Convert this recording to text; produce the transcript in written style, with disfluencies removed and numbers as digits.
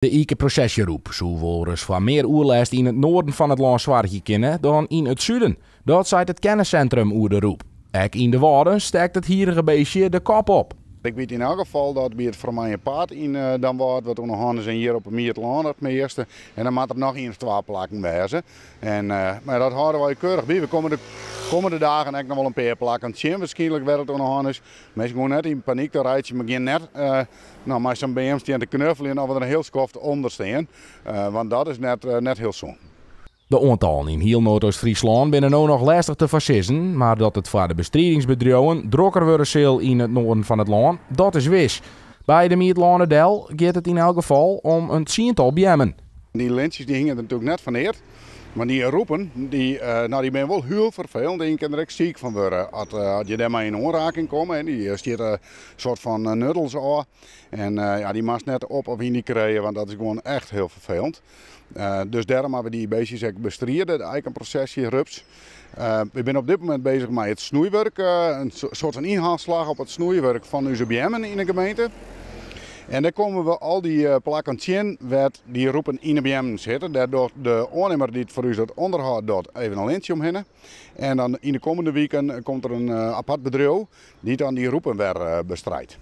De ikeprosesjerûp soe wolris foar mear oerlêst yn it noarden fan it lân soargje kinne dan yn it suden. Dat seit it kennissintrum oer de rûp. Ek yn de Wâlden stekt it hierige beestje de kop op. Ik wit yn elk gefal dat by it Fermanjepaad yn Damwâld wat oan de hân is en hjir op 'e Miedlân it measte. En dan moat der noch ien of twa plakken wêze. En, mar dat hâlde wy keurich by. We komme de kommende dagen ek noch wol in pear plakken tsjin wierskynlik wêr't it oan de hân is. Minsken hoege net yn panyk te reitsjen, mar gean net no, mei sa'n beam stean te knuffeljen of der in hiel skoft ûnder stean, want dat is net hiel sûn. De oantallen yn hiel Noardoost-Fryslân binne no noch lêstich te foarsizzen, mar dat it foar de bestridingsbedriuwen drokker wurde sil yn it noarden fan it lân, dat is wis. By de Miedlâne del giet it yn elk gefal om in tsiental beammen. Dy lintsjes dy hingje der natuerlik net foar neat. Mar dy rûpen, dy, no, dy binne wol hiel ferfelend en je kinne der ek siik fan wurde as je dêrmei yn oanraking komme. Dy stjitte in soart fan nuddels ôf en ja, dy moatst net op of yn dy krije, want dat is gewoan echt hiel ferfelend. Dus dêrom hawwe we dy beestjes ek bestriden, de eikenprosesjerups. We binne op dit momint bezich mei it snoeiwurk, in soart fan ynhaalslach op it snoeiwurk fan ús beammen yn de gemeente. En dêr komme we al dy plakken tsjin wêr't dy rûpen yn de beammen sitte. Dêr docht de oannimmer dy't foar ús dat ûnderhâld docht even in lintsje omhinne. En dan yn de kommende wiken komt der in apart bedriuw dy't dan dy rûpen wer bestrijdt.